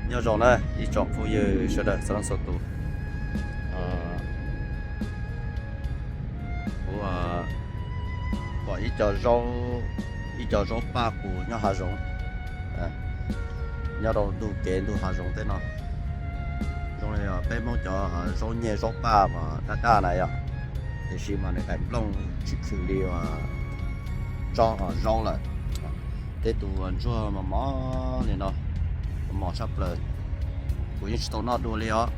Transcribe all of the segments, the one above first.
Nyob zoo na ib tsoom phooj ywg sawv daws txhua leej txhua tus. Kuv pom ib co zaub, ib co zaub paj qus nyob hav zoov, nyob rau ntug kev ntug hav zoov tej no. Zoo li peb Hmoob cov zaub nyeg zaub paj mas daj daj na yom, tiam sis mas nws daim nplooj tsis khwm li tsob zaub lawm. Tej tus ntsuag mos mos li no, mos tshaj plaws. Kuv yeej tsis tau noj dua li os,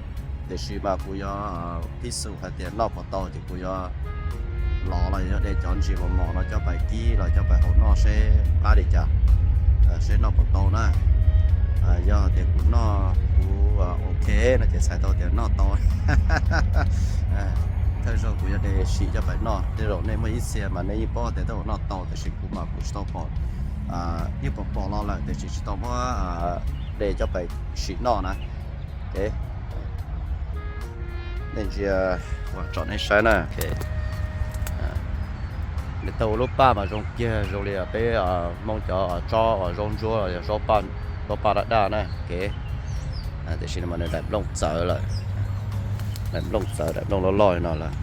tiam sis mas kuv yuav pib xum hais tias noj puas tau ces kuv yuav lov los yog de cov ntsis mos mos no coj pais kib los coj pais hau noj seb qab li cas, seb noj puas tau na. Yog tias kuv noj kuv ok no ces txhais tau tias noj tau. Thawj zaug kuv yuav de sim coj pais noj, tej zaum nej muaj ib txhia mas nej yeej paub tias tej zaum noj tau, tiam sis kuv mas kuv tsis tau pom, yeej pom pom los lawm tiam sis tsis tau muab de coj pais sim noj na. Nej ntsia, tsom nej saib na. Nws tau ua lub paj mas zoo kiag, zoo li peb Hmoob cov tsob zaub ntsuab los yog zaub paj daj daj na. Tiam sis mas nws daim nplooj txawv lawm, daim nplooj txawv, daim nplooj loj loj li no lawm.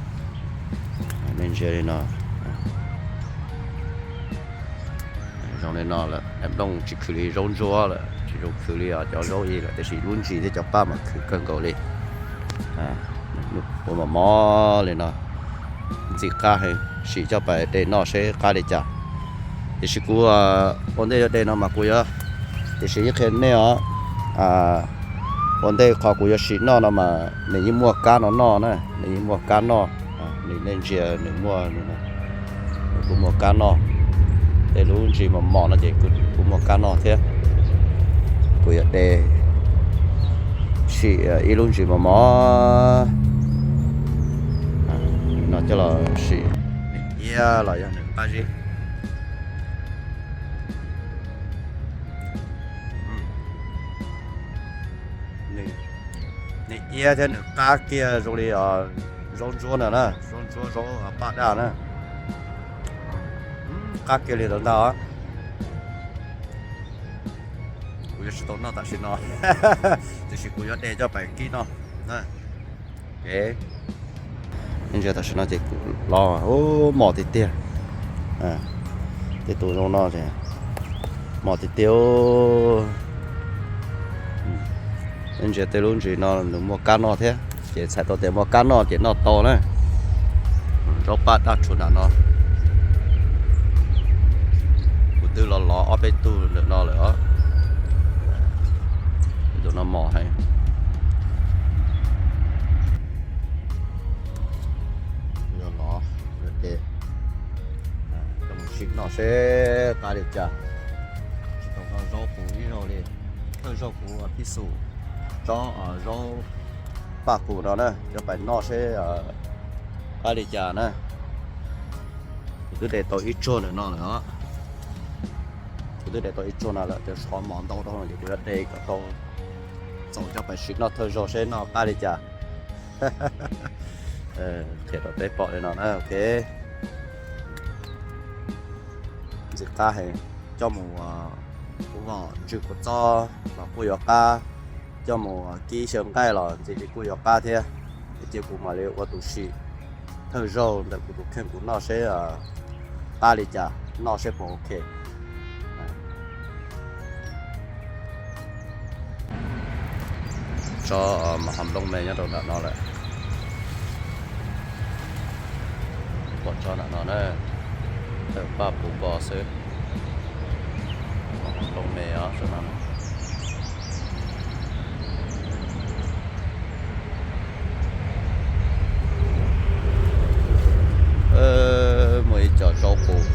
Nej ntsia li no, zoo li no lawm, daim nplooj tsis khwm li zaub ntsuab lawm, tsis zoo khwm li cov zaub ib lawm, tiam sis lub ntsis thiab cov paj mas khwm kawg nkaus li. Ua mos mos li no, ntxim qab heev, sim coj pais de noj seb qab li cas. Tiam sis kuv ua ntej yuav de no mas kuv yuav, tiam sis yeej qhia nej os, ua ntej qhov kuv yuav sim noj no mas nws yeej muaj kab no noj na, nws yeej muaj kab noj. Nej ntsia nws muaj, nws kuj muaj kab noj. Tej lub ntsis mos mos no ces kuj muaj kab noj thiab. Kuv yuav de sim ib lub ntsis mos mos no coj los sim, nws iab los yog nws qab zib. Nws iab thiab nws qab kiag zoo li zaub ntsuab no na, zaub ntsuab zaub paj daj na. Qab kiag li ntawd ntag. Kuv yuav tsis tau noj tam sim no, tiam sis kuv yuav de coj pais kib noj. Ntsia tam sim no ces kuv los mos tiag tiag. Tej tus zoo no ces mos tiag tiag. Ntsia tej lub ntsis no nws muaj kab noj thiab, ces txhais tau tias muaj kab noj ces noj tau na. Zaub paj daj tshuav nram no. Kuv twb los lov ob peb tug ntawm no lawm os. Tus no mos heev. Yog los de coj mus sim noj seb qab li cas. Tsis tau noj zaub qus ib zaug li. Thawj zaug kuv pib xum tsob zaub paj qus no na, coj pais noj seb qab li cas na. Kuv twb de tau ib tsuag ntawm no lawm os. Kuv twb de tau ib tsuag no lawm, tias tshuav mos ntau dhau no ces kuv yuav de kom tau txaus coj pais sim noj thawj zaug seb noj qab li cas. Qhia rau peb pom li no na, ok. Ntxim qab heev, coj mus ua vom ntsws kua txob los kuj yuav qab, coj mus kib xyaw nqaij los ntxim li kuj yuav qab thiab. Ces kuv mam li ua tus sim thawj zaug ntawm kuv tus kheej kuv noj seb qab li cas, noj seb puas ok. Tsob mos hom nplooj me nyob rau nram no lawm. Pom tsob nram no na, tawm paj puv npo xwb. Mos hom nplooj me os tsob no. Muaj ib co zaub qus,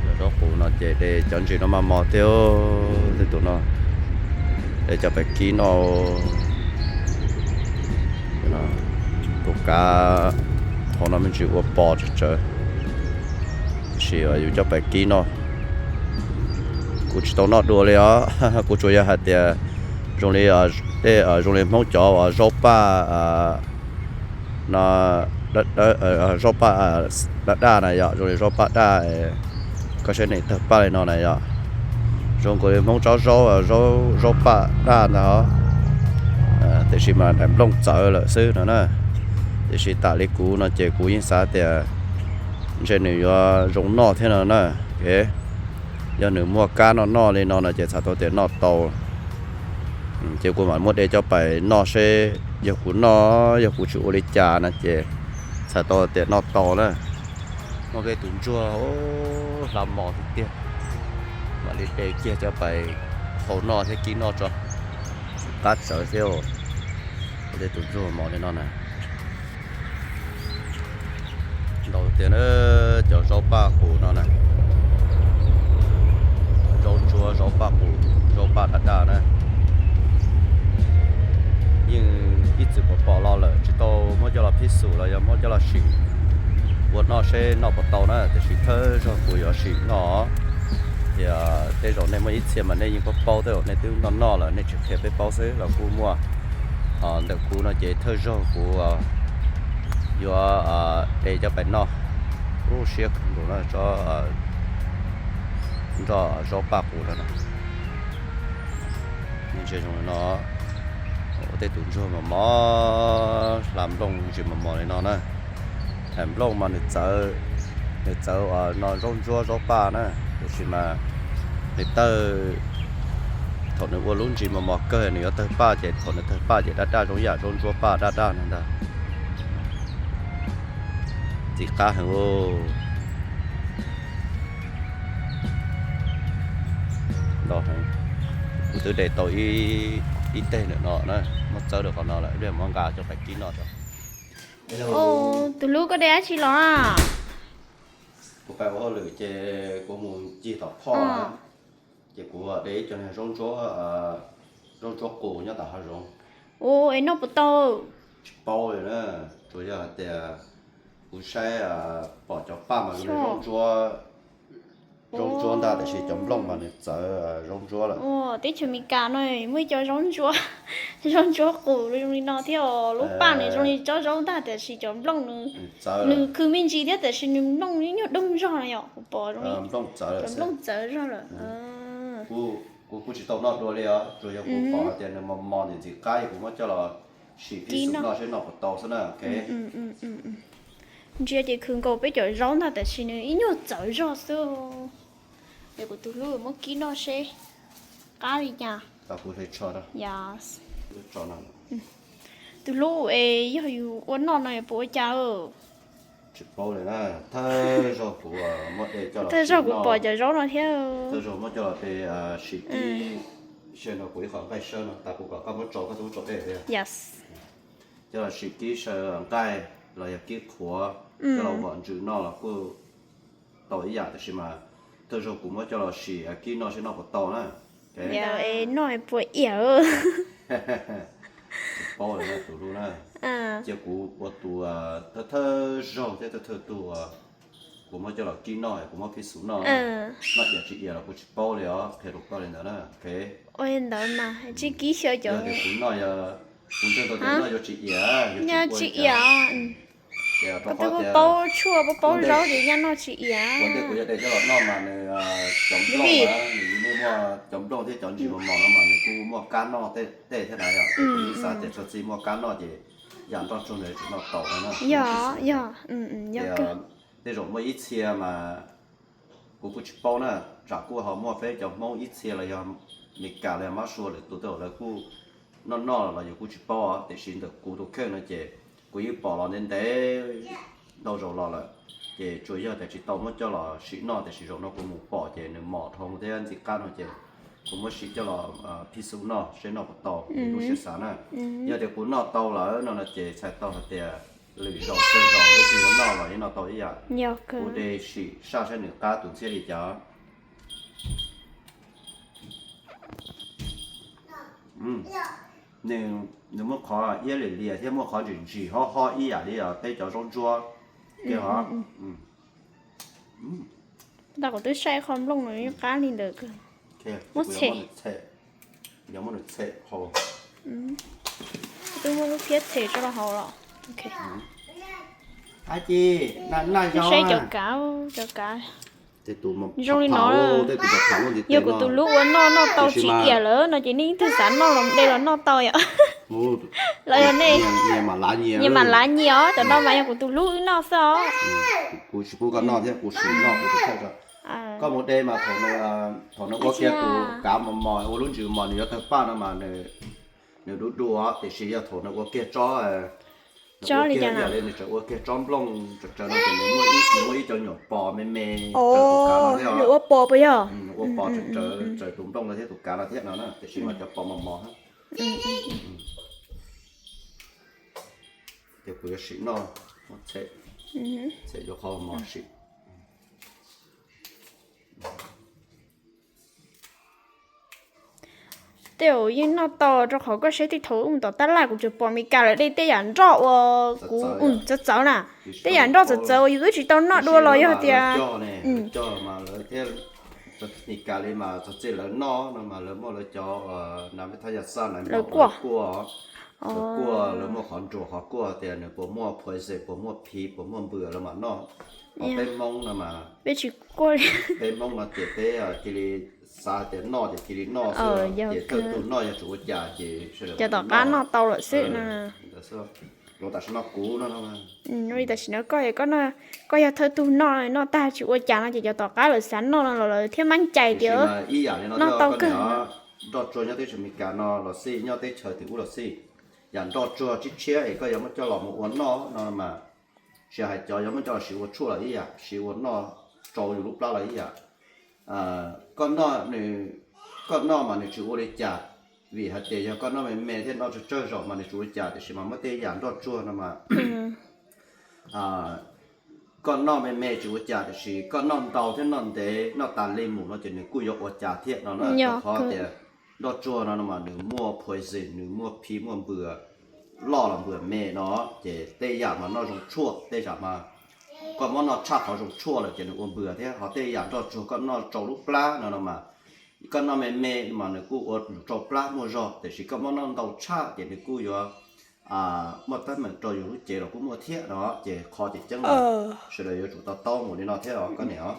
cov zaub qus no ces de cov ntsis no mas mos tiag, tej tus no de coj pais kib noj. Tus kav hauv no me ntsis ua pos tsawv tsawv, tiam sis yus coj pais kib noj. Kuv tsis tau noj dua li os, kuv tsuas yog hais tias zoo li tej, zoo li Hmoob cov uas zaub paj no, zaub paj daj daj na yom, zoo li zaub paj daj, koj saib nws tawg paj li no na yom, Zoo nkaus li Hmoob tsob zaub, zaub, zaub paj daj ntag os. Tiam sis mas daim nplooj txawv lawm xwb no na. Tiam sis tam li kuv no ces kuv yeej xav tias ntshe nws yuav zoo noj thiab no na. Yog nws muaj kab noj noj li no no ces txhais tau tias noj tau. Ces kuv mam muab de coj pais noj seb yog kuv noj, yog kuv tsis ua li cas no ces txhais tau tias noj tau na. Muaj peb tus ntsuag hla mos tiag tiag, mam li de kiag coj pais hau noj thiab kib noj tso, qab tsawv thiab. Tej tus ntsuag mos li no na. Ntau tiag na, cov zaub paj qus no na. Zaub ntsuab, zaub paj qus, zaub paj daj daj na. Yeej ib txwm pom pom los lawm, tsis tau muab coj los phij xum los yog muab coj los sim ua noj seb noj puas tau na, tiam sis thawj zaug kuv yuav sim noj. Tias tej zaum nej muaj ib txhia mas nej yeej paub paub, tej zaum nej twb noj noj lawm nej tsis qhia peb paub xwb los kuj muaj. Ho ntawm kuv no ces thawj zaug kuv yuav de coj pais noj. Ub, siab kawg nkaus na, tsob nroj zaub paj qus no na. Ntsia zoo li no, ua tej tus ntsuag mos mos hla nplooj ntsis mos mos li no na. Nplooj mas nws txawv, nws txawv no zaub ntsuab zaub paj na, tiam sis mas nws tawg, thaum nws ua lub ntsis mos mos kawg nws yuav tawg paj ces thaum nws tawg paj ces daj daj zoo yam zaub ntsuab paj daj daj no ntag. Ntxim qab heev. Ntau heev. Kuv twb de tau ib teg ntawm no na, muab txawb rau qhov no lawm, ib pliag muab nqa coj pais kib noj tso. Tus hlub, koj de dab tsi los? Kuv pais ua hauj lwm ces kuv mus cig tom phoj na, ces kuv de ib co niag zaub ntsuab, zaub ntsuab qus nyob tom hav zoov. Ua es noj puas tau? Tsis paub li na, tsuas yog hais tias kuv saib pom cov paj mas zoo li zaub ntsuab, zaub ntsuab ntag, tiam sis cov nplooj mas nws txawv zaub ntsuab lawm. Teb chaws Amelikas no muaj ib co zaub ntsuab, zaub ntsuab qus zoo li no thiab os. Lub paj nws zoo li tsob zaub ntag, tiam sis cov nplooj nws khwv me ntsis thiab, tiam sis nws nplooj nyuag doog zog no yom, kuv pom zoo li cov nplooj txawv zog lawm. Kuv kuj tsis tau noj dua li os, tsuas yog kuv pom hais tias nws mos mos ntxim ntxim qab, yog kuv muab coj los sim phij xum noj seb noj puas tau xwb na. Ntsia ces khwv nkaus peb cov zaub ntag, tiam sis nws ib nyuag txawv zog xwb. Es kuv tus hlub muab kib noj seb qab li cas. Tus hlub, es yog yus ua noj no puas ua cas? Tsis paub li na, thawj zaug kuv muab de coj los, thawj zaug kuv pom cov zaub no thiab. Thawj zaug muab coj los de sim kib, seb no kuv ib qho nqaij sawb no tas kuv kom koj muab tso koj twb muab tso dej thiab. Coj los sim kib saw nqaij los yog kib qhuav coj los vom ntsws noj los kuj tau ib yam, tiam sis mas thawj zaug kuv muab coj los sim kib noj seb noj puas tau na. Noj puas iam? Tsis paub li na tus hlub na. Cia kuv ua tus thawj thawj zaug thiab thawj thawj tug uas kuv muab coj los kib noj, kuv muab phij xum noj. Noj iam tsis iam los kuv tsis paub li os, qhia rau koj li ntawd na. Ua li ntawd mas tsis kib xyaw cov, yog tias kuv noj, kuv ntseeg tau tias noj yuav tsis iam, yuav tsis iam. Koj twb paub tshuaj paub paub zaub ces nyaj noj tsis iam. Ua ntej kuv yuav de coj los noj mas nws, cov nplooj, nws muaj cov nplooj thiab cov ntsis mos mos no mas nws kuj muaj kab noj tej thiab na yom. Kuv xav tias txog txij muaj kab noj ces yam nroj tsuag nws tseem noj tau no na. Yog, yog. Tej zaum muaj ib txhia mas kuv kuj tsis paub na, tsam kuj ho muaj peb cov Hmoob ib txhia los yog Meskas los yog Mab Sua lwm tus tej zaum lawv kuj noj noj los yus kuj tsis paub os, tiam sis ntawm kuv tus kheej no ces kuv yeej pom los ntev ntev ntau zaus los lawm, ces tsuas yog tias tsis tau muab coj los sim noj, tiam sis zaum no kuv mus pom ces nws mos dhau thiab ntxim qab no ces kuv muab sim coj los phij xub noj seb noj puas tau lub siab xav na. Yog tias kuv noj tau lawm no no ces txhais tau hais tias lwm zaus tej zaus lub twg yuav noj los yeej noj tau ib yam. Kuv de sim saj saib nws qab tus ntxhiab li cas. Nws muaj qhov iab lim lias thiab muaj qhov ntsim ntsim hob hob ib yam li peb cov zaub ntsuab. Ntawm kuv twb saib qho nplooj no qab li ntawd. Muab txhem, muab nws txhem hau. Twb muab lub phiab txhem tso rau hauv los. Twb saib cov kav, cov kav. Zoo li no, yog kuv tus hlub ua noj noj tau tsis iav lawm no ces nej ib tug xav noj los de los noj tau yom. Los yog nej, nyias mam lav nyias os, cov no mas yog kuv tus hlub wb noj xwb os. Kuv tsis pub koj noj thiab, kuv sim noj kuv tus kheej. Koj mus de mas thaum nws ua kiag tus kav mos mos ua lub ntsws mos nws yuav tawg paj no mas nws du du os, tiam sis yog thaum nws ua kiag tsob, nws ua kiag ib yam li nws tseem ua kiag tsob nplooj tsawv tsawv no ces nws muaj ib co nyuam pos me me raws tus kav no thiab os. Nws ua pos tsawv tsawv tus nplooj no thiab tus kav no thiab no na, tiam sis mas cov pos mos mos. Ces kuv yuav sim noj, txham yuav qhov mos sim. Tej zaum yeej noj tau, rau qhov koj saib tej thaum ub tom tab laj kuv tsuas pom Meskas lawv de tej yam nroj uas kuv txawv txawv na, tej yam nroj txawv txawv uas yus twb tsis tau noj dua los yog tias Meskas li mas txog txij lawv noj no mas lawv muaj lawv cov na, me thaj ya xaj na, lawv kuaj, lawv kuaj, lawv muaj qhov nruas qhov kuaj tias nws puas muaj poison, puas muaj phiv, puas muaj npws lawv mam noj. Ho peb Hmoob no mas, peb Hmoob no ces peb cia li xav tias noj ces cia li noj xwb, ces thawj tug noj yog tsis ua cas ces sawv daws cov tom qab noj tau lawm xwb no. Tam sim no kuv no, tam sim no koj, koj yog thawj tug noj, noj tag tsis ua cas no ces cov tom qab lawv xav noj no los lawv thiaj mab cai tias ib yam li no noj tau kawg. Nroj tsuag nyob teb chaws Amelikas no los xij, nyob teb chaws tim ub los xij, yam nroj tsuag tshiab tshiab es koj yuav muab coj los mus ua noj no mas, tsis hais cov yuav muab coj los siv ua tshuaj los ib yam, siv ua noj tsau yus lub plab los ib yam. Koj noj, koj noj mas nws tsis ua li cas, vim hais tias yog koj noj me me thiab noj tsawg tsawg zaus mas nws tsis ua li cas, tiam sis mas muab tej yam nroj tsuag no mas koj noj me me tsis ua cas, tiam sis koj noj ntau thiab noj ntev noj tas li mus no ces nws kuj yuav ua cas thiab no na. Rau qhov tias nroj tsuag no mas nws muaj poison, nws muaj phiv muaj npws loj los npws me no, ces tej yam mas noj zoo tshuaj, tej yam mas koj muab noj tshaj qhov zoo tshuaj lawm ces nws ua npws thiab. Ho tej yam nroj tsuag koj noj tsau lub plab no no mas, koj noj me me mas nws kuj ua tsau plab muaj zog, tiam sis koj muab noj ntau tshaj ces nws kuj yuav muaj teeb meem rau yus lub cev los kuj muaj thiab no. Ces qhov tseem ceeb sawv daws yuav tsum to taub mus li no thiab os koj niam os.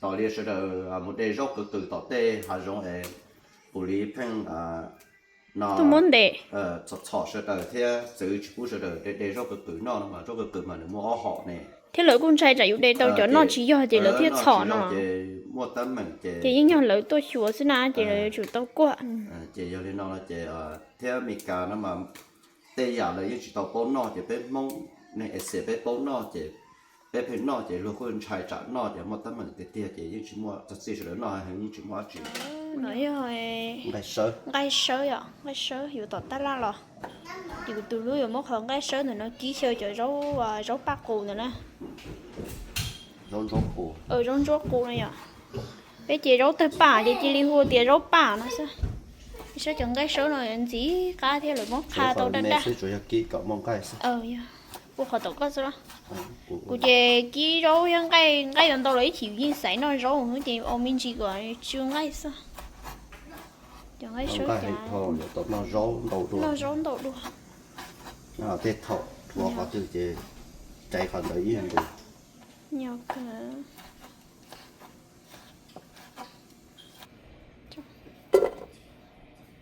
Tos li sawv daws mus de zaub qws qws tom tej hav zoov es ua li pheej no, txhom sawv daws thiab txwv tsis pub sawv daws de zaub qws qws noj no mas zaub qws qws mas nws muaj ob hom ne. Thiab lawv kuj ntshai tsam yus de tau cov noj tsis yog ces lawv thiaj txhom no. Ces muaj teeb meem ces yeej yog lawv tuaj xyuas xwb na ces lawv yuav tsum tau kuaj. Ces yog li no no ces thiab Amelikas no mas tej yam lawv yeej tsis tau paub noj ces peb Hmoob neeg Asia peb paub noj ces peb pheej noj ces luag kuj ntshai tsam noj ces muaj teeb meem tiag tiag ces yeej tsis muaj, txog txij sawv daws noj heev yeej tsis muaj dab tsi. No yog nqaij sawb, nqaij sawb yom, nqaij sawb yuav tom tab laj los. Ces kuv tus hlub yuav muab qhov nqaij sawb ntawm no kib xyaw cov zaub, zaub paj qus ntawm na. Zaub ntsuab qus no yom. Peb ces zaub tawg paj ces cia li hu tias zaub paj no xwb. Saib cov nqaij sawb no ntxim qab thiab lawv muab qha tau daj daj. Ua qhov tom koj xwb los. Kuv ces kib zaub thiab nqaij, nqaij yuav ntau los ib chim yeej xaiv noj zaub ces ua me ntsis kom tsw nqaij xwb. Cov nqaij sawb cas noj zaub ntau dua. Tej thaum rhuav qhov twg ces caiv qhov ntawd ib yam nkaus.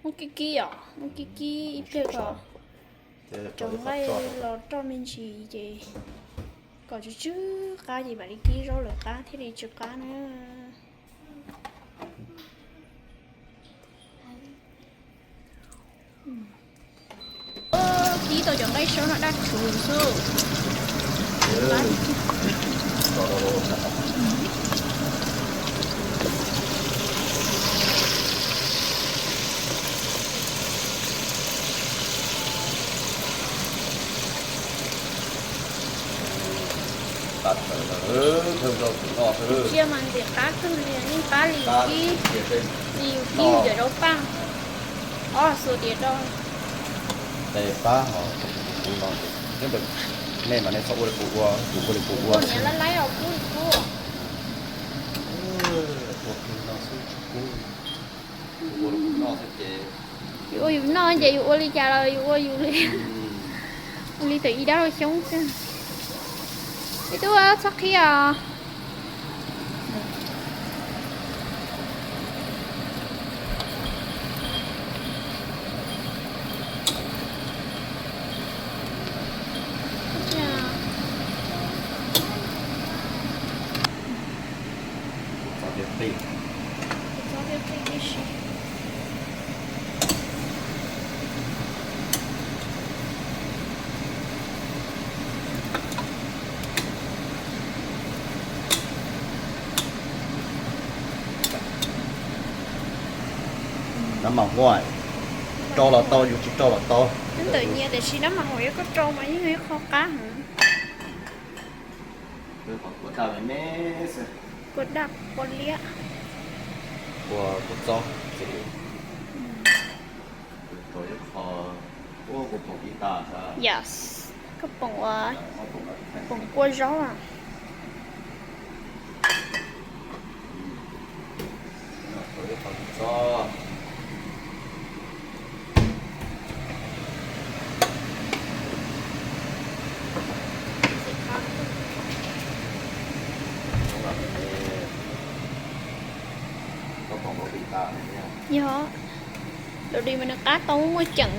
Muab kib kib os, muab kib kib ib pliag kom cov nqaij los roj me ntsis ces kom tsw tsw qab ces mam li kib zaub lawv qab thiaj li tsw qab na. Kib tau cov nqaij sawb no daj rhuv xwb. Pab tawm no, thawj zaug kuv noj xwb. Tsiaj mas ntxim qab kawg li, yeej qab li yus kib, li yus kib cov zaub paj. Ob xuas diav rau. Tes pab ho kuv no, nej mas nej txhob ua li kuv ua, kuv ua li kuv ua. Niam laj laib os, kub li kub. Ua li no xwb tsis kub. Yus ua yus noj ces yus ua li cas los yus ua yus li. Ua li tawm ib dab laug xyoob xwb. Ib tug txhob qhib os. Nab mas huam, rau los tau, yus tsis rau los tau. Ntawm nyias tiam sis nab mas huam yog koj rau mas yeej yog ib qho qab heev. Qhuav daj me me xwb. Qhuav daj qhuav liab. Qhuav kua txob ces rau ib qho. Ua kuv pom ib tas. Yes, koj pom ua, pom kua zaub a. Yog, lus dis mas nws qab tau muaj ceem.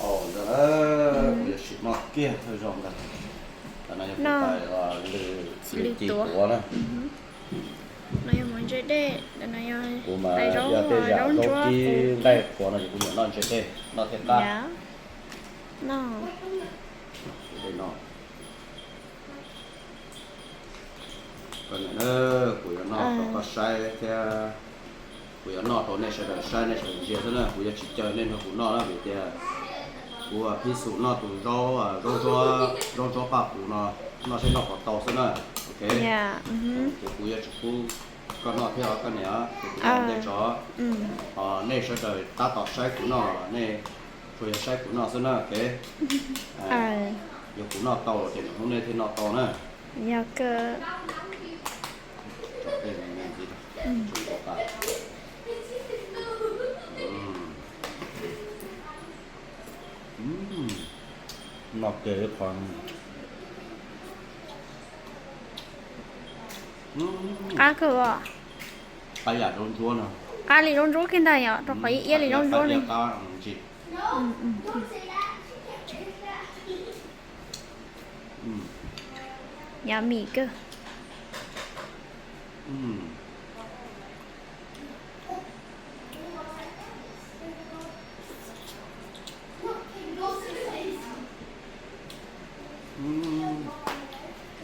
Ntawd kuv yuav sim noj kiag thawj zaug ntag. Lwm ci tuav na. No yog mov ntse dej, no yog kuv mas yog tej yam zaub kib nqaij qhuav no ces kuv nyiam noj ntse dej noj thiaj qab. Kuv yuav noj rau koj saib thiab kuv yuav noj rau nej sawv daws saib nej sawv daws ntsia xwb na. Kuv yuav tsis caw nej nrog kuv noj na vim tias kuv phij xum noj tus zaub, zaub ntsuab, zaub ntsuab paj huv no, noj seb noj puas tau xwb na. Ok, ces kuv yuav tsis pub koj noj thiab os koj niam, ces kuv ua ntej tso. Ho nej sawv daws tab tom saib kuv noj, nej tsuas yog saib kuv noj xwb na, ok. Yog kuv noj tau ces hnub nej thiaj noj tau na. Yog kawg. Noj kiag ib qho. Qab kawg os. Qab yam zaub ntsuab no. Qab li zaub ntsuab kiag ntag yom, rau qhov ib iab li zaub ntsuab li. Yummy kawg.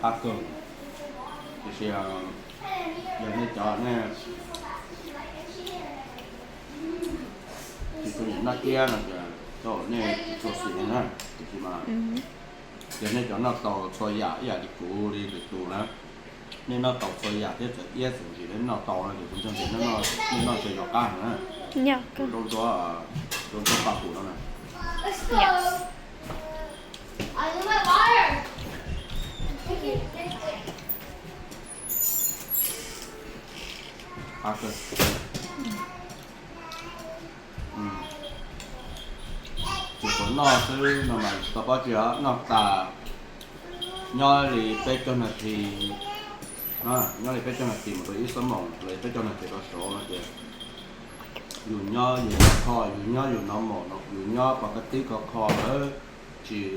Qab kawg. Tiam sis yog nej cov nej tsis tshua nyiam noj kiab no ces nej tsis tshua xis na, tiam sis mas yog nej cov noj tau txhua yam ib yam li kuv li lwm tus na, nej noj tau txhua yam thiab txawm iab txawm ntsis nej noj tau no ces kuv ntseeg tias nej noj ntse zov qab heev na. Zaub ntsuab, zaub ntsuab paj huv no na. Tsis tau noj xwb no mas tsis tau pob tsi os, noj tas nyob li peb caug nas this, nyob li peb caug nas this mus rau ib xuab moos los yog peb caug nas this rau saud no ces yus nyob yus noj kho, yus nyob yus nov maum, yus nyob pom koj tib koj kho lawm, tsis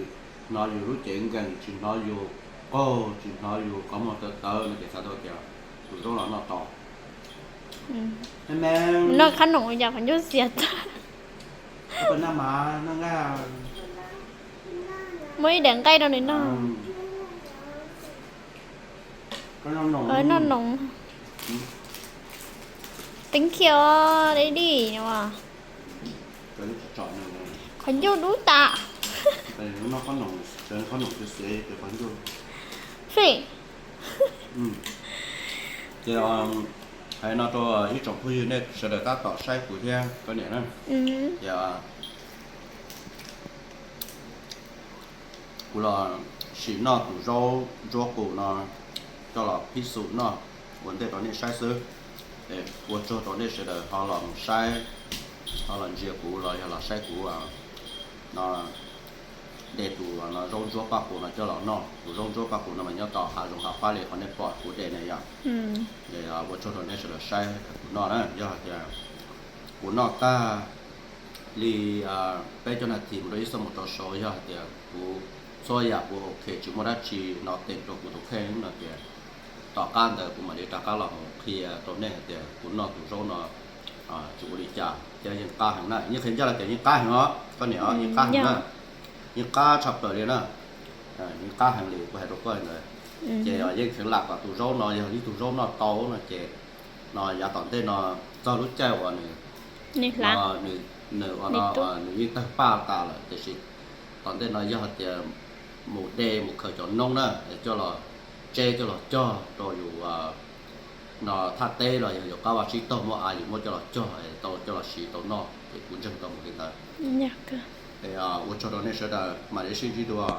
hnov yus lub cev nkees, tsis hnov yus qaug, tsis hnov yus qhov muag tawv tawv no ces xav tau tias tus zaub los noj tau. Noj qhab noom yam qhov ncauj xiav tag. Muab ib daim nqaij rau nws noj. Noj noom. Thank you, daddy. Qhov ncauj dub tas. Fij. Ces hais no rau ib tsoom phooj ywg nej sawv daws tab tom saib kuv thiab koj niam na. Ces kuv los sim noj tus zaub ntsuab qus no coj los phij xum noj ua ntej rau nej saib xwb. Ua tsaug rau nej sawv daws ho los mus saib Ho los ntsia kuv los yog los saib kuv no, de tus no zaub ntsuab paj qus no coj los noj. Tus zaub ntsuab paj qus no mas nyob tom hav zoov hav qab li qhov nej pom kuv de ne yom. Ua tsaug rau nej sawv daws saib kuv noj na. Yog hais tias kuv noj tag li peb caug nas this mus rau ib xuab moos rau saud, yog hais tias kuv txhua yam kuv ok tsis muaj dab tsi no teem rau kuv tus kheej no ces tom qab ntawd kuv mam li rov qab los mus qhia rau nej hais tias kuv noj tus zaub no tsis ua li cas thiab yeej qab heev na. Yeej qhia ncaj los tias yeej qab heev os koj niam, yeej qab heev na. Yeej qab tshaj plaws li na. Yeej qab heev li kuv hais rau koj li ntawd. Ces yeej kheev lam kom tus zaub no yog ib tug zaub noj tau no ces no yav tom ntej no txog lub caij uas nws, nws ua no nws yeej tawg paj tas lawm tiam sis tom ntej no yog hais tias mus de mus khaws cov noob na es coj los tseb coj los cog rau yus no thaj teb los yog yus qab vaj tsib taug muaj av yus muab coj los cog es tau coj los siv tau noj ces kuv ntseeg tau mus li ntawd. Ua tsaug rau nej sawv daws mam li sib ntsib dua.